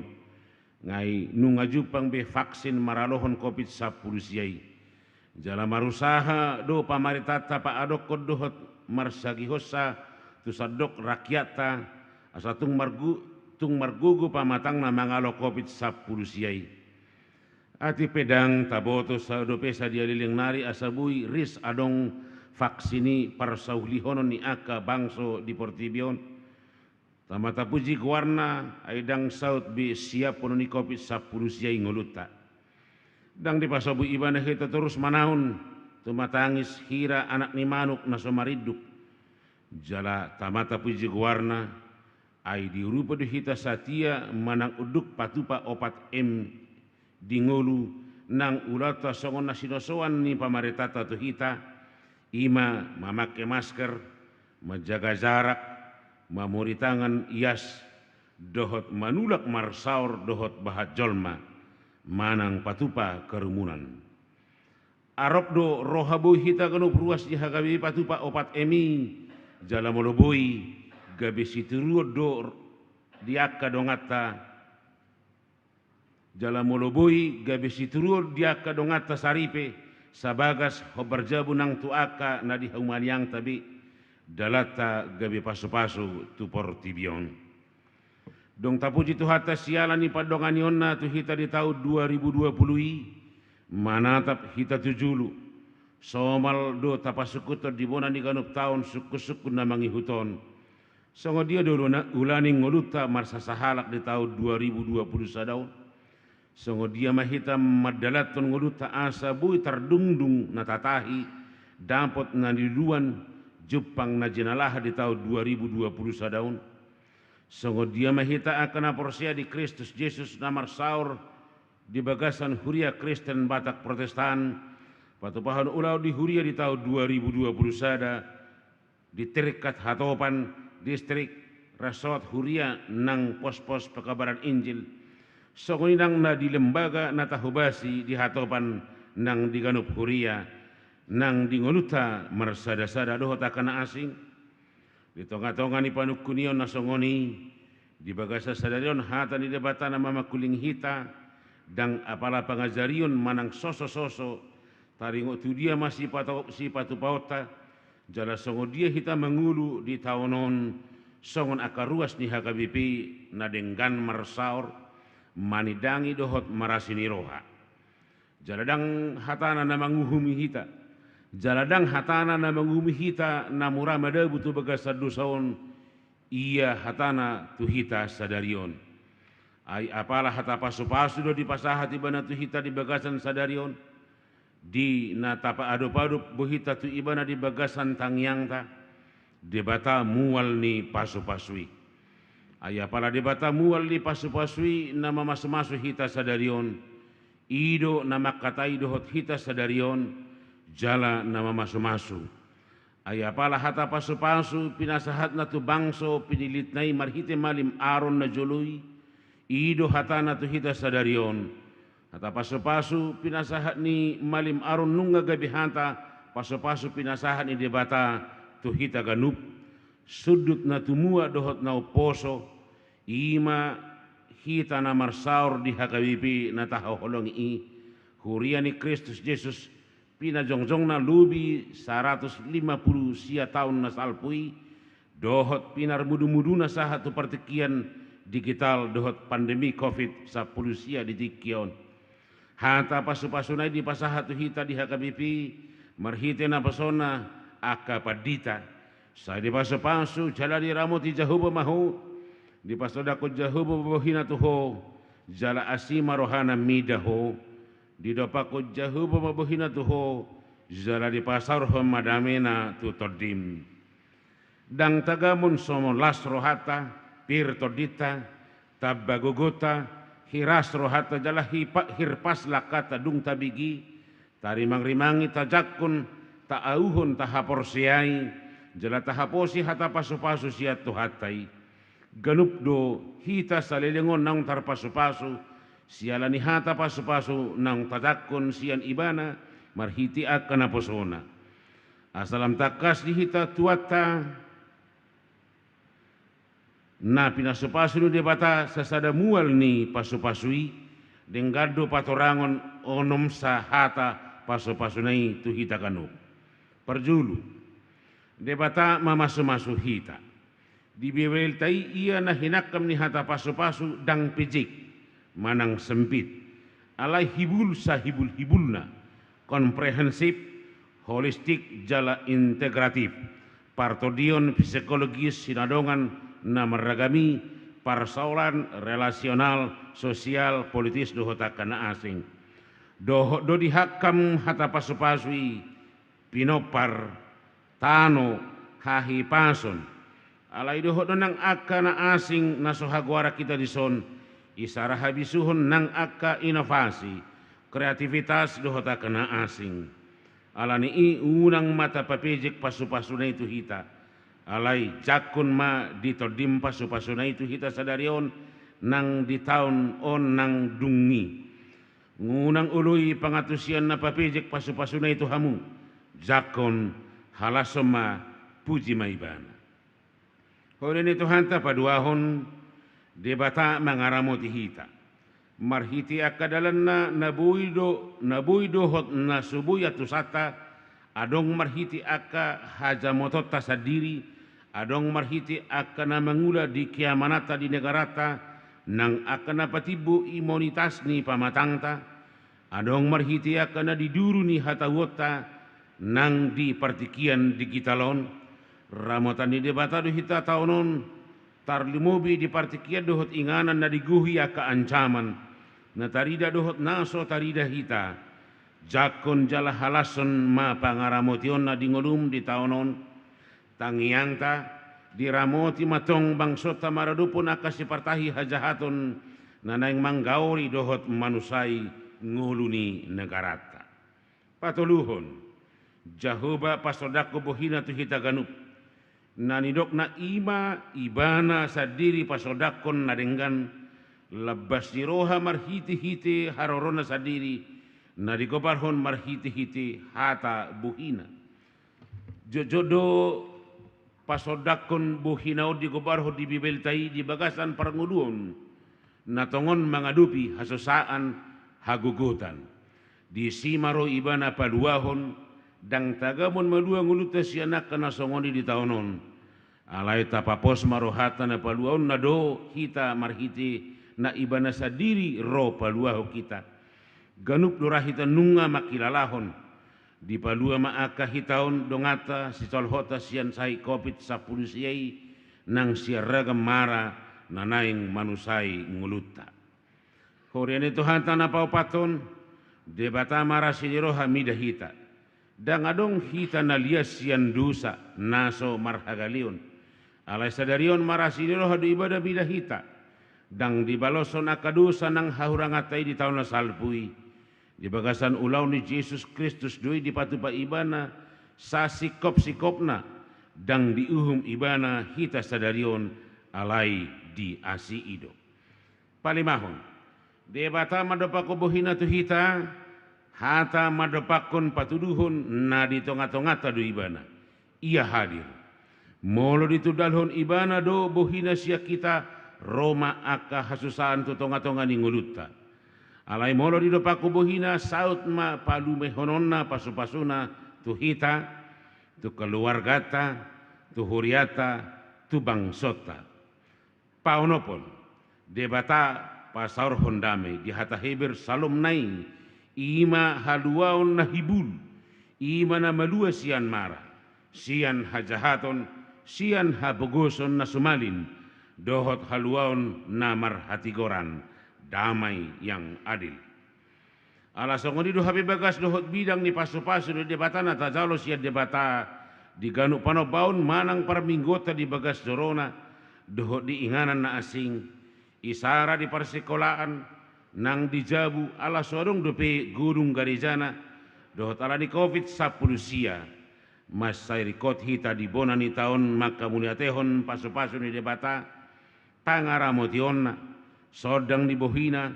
Ngai nunga jumpang be vaksin maralohon covid sampulu sia i. Jala marusaha do pamarentanta paadophon dohot marsagihonsa tu sandok rakyatta, asa tung margu-, tung margogo pamatangna mangalo covid sampulu sia i. Atik pe ndang taboto sa dope sadia leleng nari asa boi ris adong vaksin i parsaulihonon ni angka bangso di portibi on. Tama tapuji goarna, ai ndang saut be siaphon ni covid sampulu sia i ngolunta. Ndang dipasobut Ibana hita torus manaon, tumatangis hira anak ni manuk na so marinduk. Jala tama tapuji goarna, ai diurupi do hita satia manang unduk patupa opat M di ngolu nang ulaonta songon na sinosoan ni pamarentanta tu hita, i ma mamangke masker, manjaga jarak, mamori tangan ias, dohot manulak marsaor dohot bahat jolma, manang patupa kerumunan. Arop do roha boi hita ganup ruas di hagabe patupa opat M i, jala molo boi gabe sitiruon do di angka donganta, jala molo boi gabe sitiruon di angka donganta saripe, sabagas hombar jabu nang tu angka na di humaliangta be, dalanta gabe pasupasu tu portibi on. Dung tapuji Tuhanta siala ni pandonganionna tu hita di taon dua ribu dua pulu i, manatap hita tu julu. Somal do tapasungkunhon di bona ni ganup taon sungkunsungkun na mangihut on. Songon dia do ula-, ula ni ngolunta marsasahalak di taon dua ribu dua pulu sada on? Songon dia ma hita mandalanhon ngolunta asa boi tardungdung na tatahi, dapot na niluluan, jumpang na jinalahan di taon dua ribu dua puluh sada on? Songon dia ma hita angka na porsea di Kristus Jesus na marsaor di bagasan Huria Kristen Batak Protestan, patupahon ulaon di huria di taon dua ribu dua puluh sada, di tingkat hatopan, distrik, ras dohot huria nang pospos pekabaran Injil, songon i nang na di lembaga na tahobasi di hatopan nang di ganup huria, nang di ngolunta marsadasada dohot angka na asing? Di tongatonga ni panungkunion na songon i, di bagasan sadari on hata ni Debata na mamangkulingi hita, ndang apala pangajarion manang sosososo, taringot tu dia ma sipato-, sipatupaonta, jala songon dia hita mangolu di taon on, songon angka ruas ni H K B P na denggan marsaor, manindangi dohot marasi ni roha. Jala ndang hatana na manguhumi hita, jala ndang hatana na manguhumi hita na mura madabu tu bagasan dosa on, ia hatana tu hita sadari on. Ai apala hata pasupasu do dipasahat ibana tu hita di bagasan sadari on, di na tapaadopadop bohita tu ibana di bagasan tangiangta, Debata mual ni pasupasu i. Ai apala Debata mual ni pasupasu i na mamasumasu hita sadari on, i do na mangkatai dohot hita sadari on, jala na mamasumasu. Ai apala hata pasupasu pinasahatna tu bangso pinillitna i marhite malim Aron na jolo i, i do hatana tu hita sadari on. Hata pasupasu pinasahat ni malim Aron nunga gabe hata pasupasu pinasahat ni Debata tu hita ganup, sundut na tumua dohot na umposo, i ma hita na marsaor di H K B P na tahaholongi i, Huria ni Kristus Jesus, pinajongjongna lobi saratus lima puluh sia taon na salpu i, dohot pinarmudumuduna sahat tu partingkian digital dohot pandemi covid sampulu sia di tingki on. Hata pasupasuna i dipasahat tu hita di H K B P marhite naposona angka pandita. Sai dipasupasu jala diramoti Jahowa ma ho, dipasodangkon Jahowa bohina tu ho, jala asi ma rohana mida ho. Didompakkon Jahowa ma bohina tu ho, jala dipasaorhon ma damena tu tondim. Ndang tagamon so las rohanta, pir tondinta, tamba gogonta, hiras rohanta jala hipa-, hirpas langkanta dung tabege, tarimangrimangi, tajangkon, taauhon, tahaporseai, jala tahaposi hata pasupasu sian Tuhanta i. Ganup do hita saleleng on naung tarpasupasu, siala ni hata pasupasu naung tajangkon sian Ibana marhite angka naposona. Asa lam tangkas di hita tuanta na pinasupasu ni Debata sasada mual ni pasupasu i, denggan do patorangon onom sa hata pasupasuna i tu hita ganup. Parjolo, Debata mamasumasu hita. Di Bibelta i ia na hinangkam ni hata pasupasu ndang pejek manang sempit. Alai hibul sahibulhibulna, komprehensif, holistik jala integratif. Partondion psikologis sinadongan na marragam i, parsaoran relasional, sosial, politis dohot angka na asing. Dohot do dihangkam hata pasupasu i, pinompar, tano, hahipason. Alai dohot do nang angka na asing na so hagoaran hita dison, isara habisuhon nang angka inovasi, kreativitas dohot angka na asing. Alani i unang ma tapapejek pasupasuna i tu hita. Alai jangkon ma di tondim pasupasuna i tu hita sadari on nang di taon on nang dung i. Unang oloi pangantusion na papejek pasupasuna i tu hamu, jangkon, halashon ma, puji ma Ibana. Holan ni Tuhanta paduahon, Debata mangaramoti hita. Marhite angka dalanna na boi do, na boi dohot na so boi antusanta, adong marhite angka hajamotonta sandiri, adong marhite angka na mangula di keamananta di negaranta, nang angka na patimbo imunitas ni pamatangta, adong marhite angka na di duru ni hatauonta nang di partingkian digital on. Ramotan ni Debata do hita taon on, tarlumobi di partingkian dohot inganan na digohi angka ancaman. Na tarida dohot na so tarida hita, jangkon jala halashon ma pangaramotionna di ngolum di taon on. Tangiangta, diramoti ma tong bangsonta maradophon angka sipartahi hajahaton na naeng manggaori dohot manusai ngolu ni negaranta. Patoluhon, Jahowa pasondanghon bohina tu hita ganup. Na nidokna i ma ibana sandiri pasondanghon na denggan, lambas ni roha marhitehite harorona sandiri, na digobarhon marhitehite hata bohina. Jotjot do pasondanghon bohina on digobarhon di Bibelta i di bagasan parngoluon na tongon mangadopi hasosaan, hagogotan. Disi ma ro ibana paluahon, ndang tagamon malua ngolunta sian angka na songon i di taon on. Alai tapapos ma rohanta na paluahonna do hita marhite na ibana sandiri ro paluahon hita. Ganup do ra hita nunga mangkilalahon. Dipalua ma angka hita on donganta sitolhota sian sahit covid sampulu sia i nang sian ragam mara na naeng manusai ngolunta. Huria ni Tuhanta na paopathon, Debata marasi ni roha mida hita. Ndang adong hita na lias sian dosa na so marhagaleon. Alai sadari on marasi ni roha do ibana mida hita. Ndang dibaloshon angka dosa nang hahuranganta i di taon na salpu i. Di bagasan ulaon ni Jesus Kristus do i dipatupa ibana sasingkopsingkopna, ndang diuhum ibana hita sadari on, alai diasii do. Palimahon, Debata mandompakhon bohina tu hita, hata mandompakhon patuduhon na di tongatonganta do ibana. Ia hadir. Molo ditundalhon ibana do bohina sian hita, ro ma angka hasusaan tu tongatonga ni ngolunta. Alai molo didompakhon bohina, saut ma palumehononna pasupasuna tu hita, tu keluarganta, tu hurianta, tu bangsonta. Paonomhon, Debata pasaorhon dame. Di hata Heber salom na i, i ma haluaon na hibul, i ma na malua sian mara, sian hajahaton, sian hapogoson na sumalin, dohot haluaon na marhatigoran, damai yang adil. Ala songon i do hape bagas dohot bidang ni pasupasu ni Debata na tajalo sian Debata di ganup panombaon manang parmingguonta di bagas jorona, dohot di inganan na asing, isara di parsikolaan, nang di jabu, ala so adong dope godung garejana, dohot ala ni covid sampulu sia. Mansai ringkot hita di bona ni taon mangkamuliatehon pasupasu ni Debata, pangaramotionna, sondang ni bohina,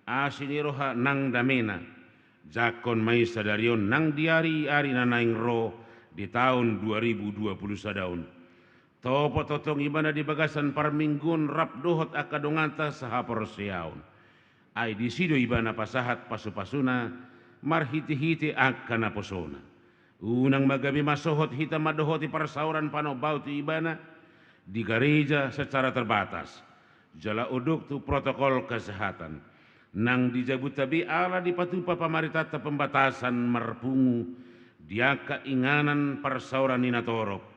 asi ni roha nang damena. Jangkon ma i sadari on nang di ariari na naeng ro di taon dua ribu dua pulu sada on. Topot tongtong ibana di bagasan parmingguon rap dohot angka donganta sahaporseaon. Ai disi do ibana pasahat pasupasuna marhitehite angka naposona. Unang ma gabe masohot hita mandohoti parsaoran panombaon tu ibana di gareja secara terbatas, jala unduk tu protokol kesehatan. Nang di jabunta be ala dipatupa pamaritanta pembatasan marpungu di angka inganan parsaoran ni natorop.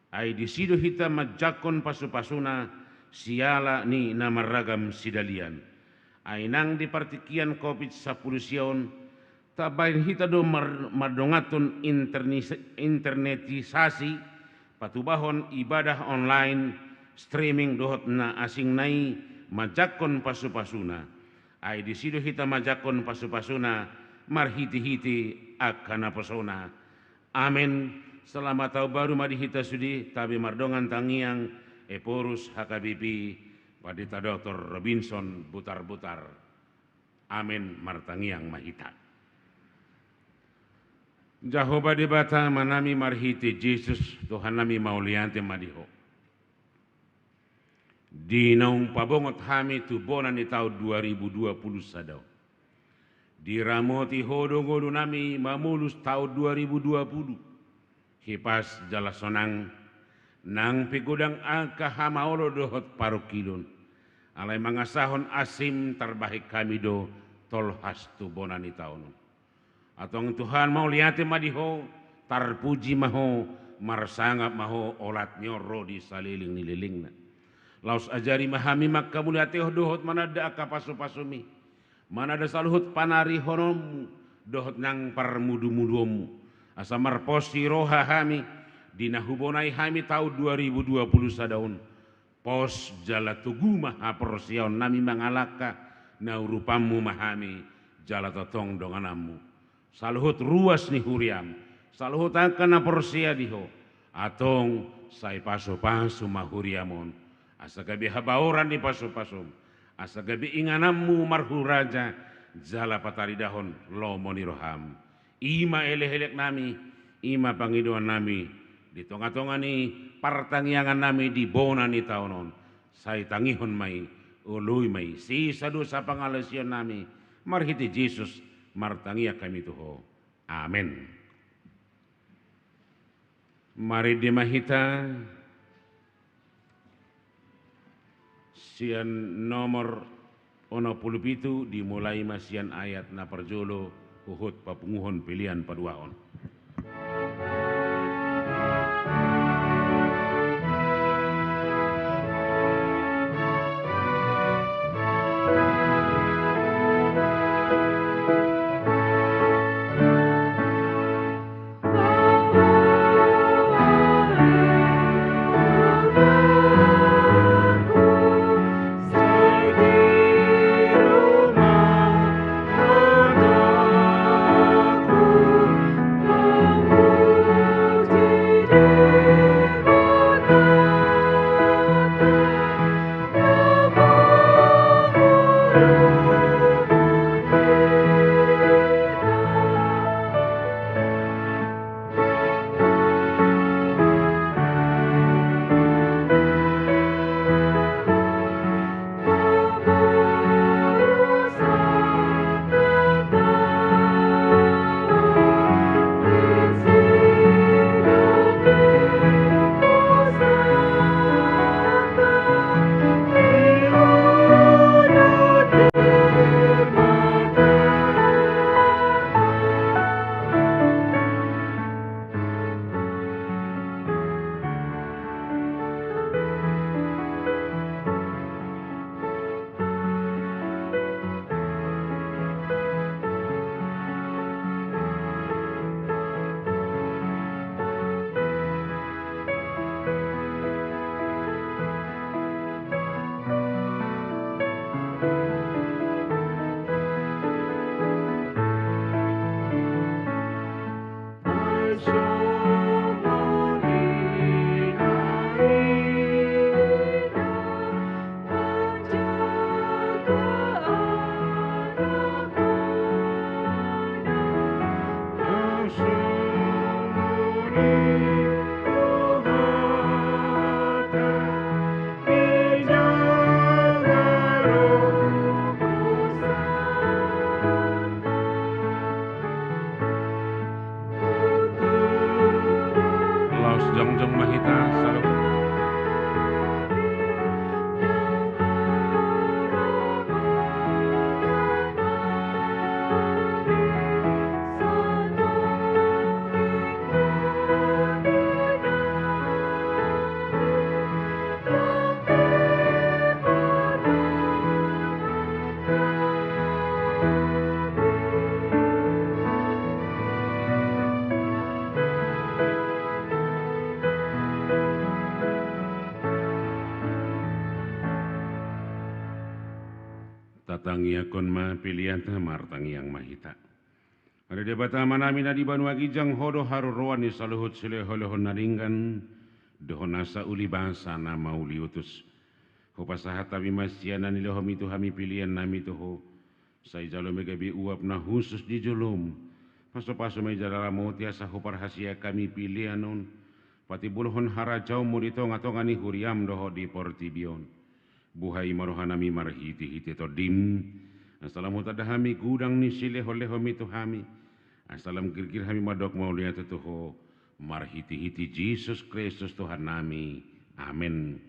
Ai disi do hita manjangkon pasupasuna siala ni na marragam sidalian. Ai nang di partingkian covid sampulu sia on, tabahen hita do mar-, mardonganhon internis-, internetisasi, patubahon ibadah online, streaming dohot na asingna i manjangkon pasupasuna. Ai disi do hita manjangkon pasupasuna marhitehite angka naposona. Amen. Selamat Tahun Baru ma di hita sude, tabi mardongan tangiang, Ephorus H K B P, Pandita Doktor Robinson Butarbutar. Amen. Martangiang ma hita. Jahowa Debata Amanami, marhite Jesus Tuhannami, mauliate ma di Ho. Di naung pabongot hami tu bona ni taon dua ribu dua pulu sada on, diramoti Ho do ngolunami mamolus taon dua ribu dua pulu. Hipas jala sonang, nang pe godang angka hamaolon dohot parungkilon, alai mangasahon asiM tarbahen hami do tolhas tu bona ni taon on. Antong Tuhan, mauliate ma di Ho, tarpuji ma Ho, marsangap ma Ho, olat ni on ro di saleleng ni lelengna. Laos ajari ma hami mangkamauliatehon dohot mananda angka pasupasuMi. mananda saluhut panarihononmu dohot nang parmudumuduonmu, asa marpos ni roha hami di na hubonai hami taon dua ribu dua puluh sada on. Pos jala togu ma haporseaonnami mangalangka, na urupanmu ma hami jala tongtong dongananmu. Saluhut ruas ni huriam, saluhut angka na porsea di Ho, antong sai pasupasu ma huriam on, asa gabe habaoran ni pasupasum, asa gabe ingananmu marhuraja jala pataridahon lomo ni roham. I ma elek-eleknami, i ma pangidoannami di tongatonga ni partangiangannami di bona ni taon on. Sai tangihon ma i, oloi ma i sisa dosa pangalaosionnami. Marhite Jesus martangiang hami tu Ho. Amen. Marende ma hita sian nomor onom pulu pitu, dimulai ma sian ayat na parjolo huhut papunguhon pelean paduahon. Laos jongjong ma hita saluhut. Tatangiangkon ma peleanta, martangiang ma hita. Ale Debata Amanami na di banua ginjang, Ho do haroroan ni saluhut silehonlehon na denggan dohot nasa uli basa na mauliutus. Hupasahat hami ma sian na nilehonmi tu hami peleannami tu Ho. Sai jalo ma i gabe uap na hushus di jolom. Pasupasu ma i jala ramoti asa huparhaseang hami pelean on patimbulhon harajaonmu di tongatonga ni huriam dohot di portibi on. Buhai ma rohanami marhitehite Tondim, asa lam hutanda hami godang ni silehonlehonmi tu hami, asa lam girgir hami mandok mauliate tu Ho, marhitehite Jesus Kristus Tuhannami. Amen.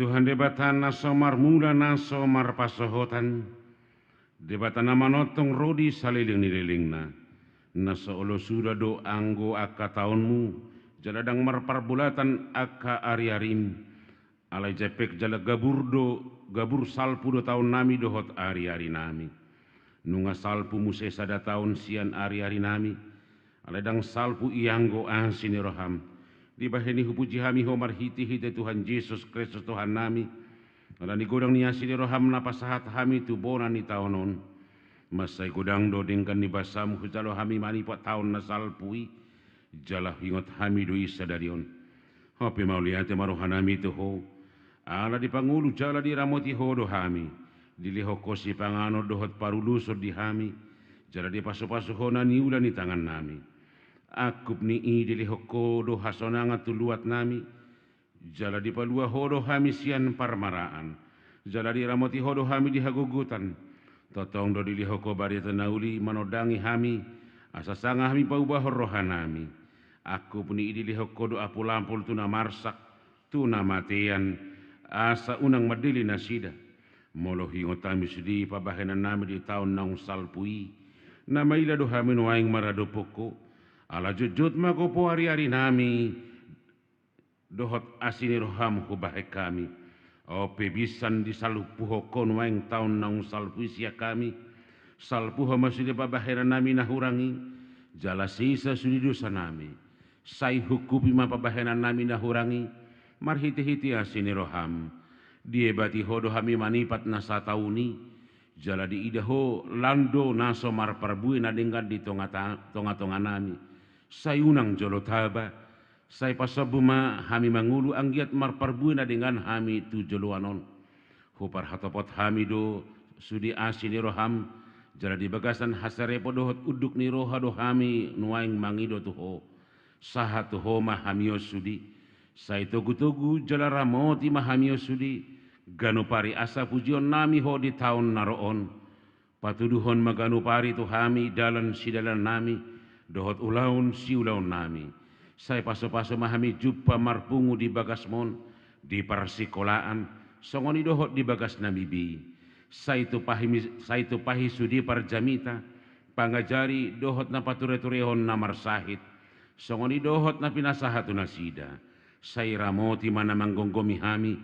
Tuhan Debata na so marmula, na so marpasohotan, Debata na manongtong ro di saleleng ni lelengna, na so olo suda do anggo angka taonmu, jala ndang marparbolatan angka ariarim, alai jempek jala gabur do, gabur salpu do taonnami dohot ariarinami. Nunga salpu muse sada taon sian ariarinami, alai ndang salpu ianggo asi ni roham. Dibahen i hupuji hami ho marhitehite Tuhan Jesus Kristus Tuhannami, ala ni godang ni asi ni roham na pasahat hami tu bona ni taon on. Mansai godang do denggan ni basam hujalo hami manipat taon na salpu i, jala huingot hami do i sadari on. Hape mauliate ma rohanami tu ho, ala dipangolu jala diramoti ho do hami, dilehon ho sipanganon dohot paruluson di hami, jala dipasupasu ho na niula ni tangannami. Angkup ni i dilehon ho do hasonangan tu luatnami, jala dipalua ho do hami sian parmaraan, jala diramoti ho do hami di hagogotan. Tongtong do dilehon ho barita na uli manondangi hami, asa sanga hami paubahon rohanami. Angkup ni i dilehon ho do ampulampul tu na marsak, tu na matean, asa unang mandele nasida. Molo huingot hami sude pambahenannami di taon naung salpu i, na maila do hami nuaeng maradophon ho, ala jotjot ma gopo ariarinami, dohot asi ni roham hubahen hami. On pe binsan disalpuhon ho nuaeng taon naung salpu i sian hami, salpuhon ma sude pambahenannami na hurang i, jala sesa sude dosanami. Sai hungkupi ma pambahenannami na hurang i, marhitehite asi ni roham. Diebati ho do hami manipat na sataon i, jala diida ho lan do na so marparbue na denggan di tongata-, tongatonganami. Sai unang jolo taba, sai pasombu ma hami mangolu anggiat marparbue na denggan hami tu joloan on. Huparhatopot hami do sude asi ni roham, jala di bagasan hasarepot dohot unduk ni roha do hami nuaeng mangido tu ho. Sahat tu ho ma hami on sude, sai togutogu jala ramoti ma hami on sude, ganup ari asa pujionnami ho di taon na ro on. Patuduhon ma ganup ari tu hami dalan sidalanannami, dohot ulaon siulaonnami. Sai pasupasu ma hami jumpa marpungu di bagasmon, di parsikolaan, songon i dohot di bagasnami be. Sai tumpahi, sai tumpahi sude parjamita, pangajari dohot na patureturehon na marsahit, songon i dohot na pinasahat tu nasida. Sai ramoti ma na manggomgomi hami,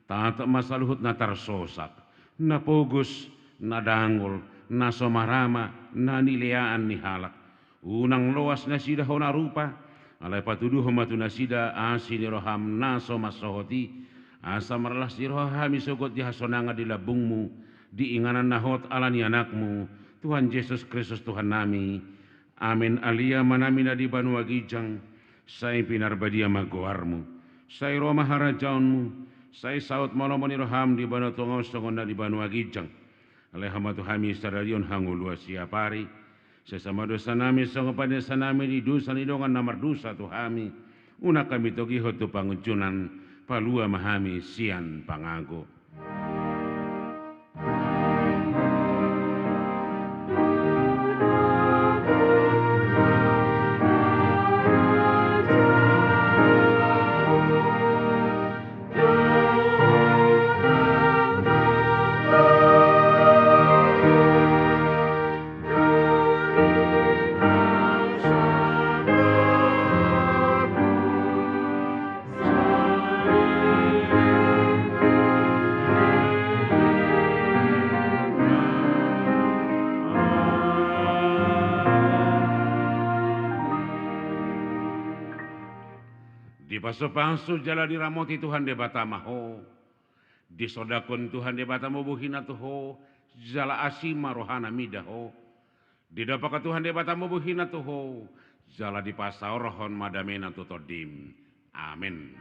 tatap ma saluhut na tarsosak, na pogos, na dangol, na so marama, na nileaan ni halak. Unang loas nasida hona rupa, alai patuduhon ma tu nasida asi ni roham na so mansohot i, asa marlas ni roha hami sogot di hasonangan di lambungmu, di inganan na hot ala ni Anakmu, Tuhan Jesus Kristus Tuhannami. Amen. Ale Amanami na di banua ginjang, sai pinarbadia ma goarmu, sai ro ma harajaonmu, sai saut ma lomo ni roham di banua tonga on songon na di banua ginjang. Lehon ma tu hami sadari on hangoluan siapari. Sesa ma dosanami songon panesanami di dosa ni dongan na mardosa tu hami. Unang hami togihon tu pangunjunan, palua ma hami sian pangago. Dipasupasu jala diramoti Tuhan Debata ma ho. Disondangkon Tuhan Debata ma bohina tu ho, jala asi ma rohana mida ho. Didompakhon Tuhan Debata ma bohina tu ho, jala dipasaorhon ma damena tu tondim. Amen.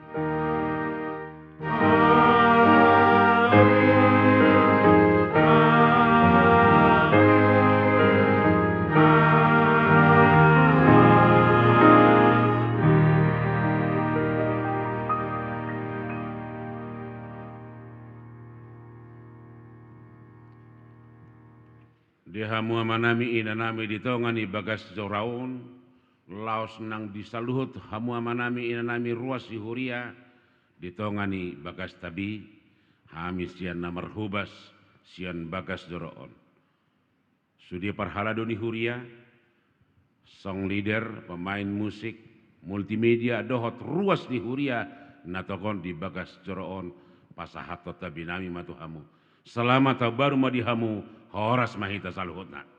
Di hamu amanami inanami di tonga ni bagas jora on, laos nang di saluhut hamu amanami inanami ruas di huria di tonga ni bagasta be, Hami sian na marhobas sian bagas joro on. Sude parhalado ni huria, song leader, pemain musik, multimedia, dohot ruas ni huria na tongon di bagas joro on, pasahathon tabe nami ma tu hamu. Selamat tahun baru ma di hamu, horas ma hita saluhutna.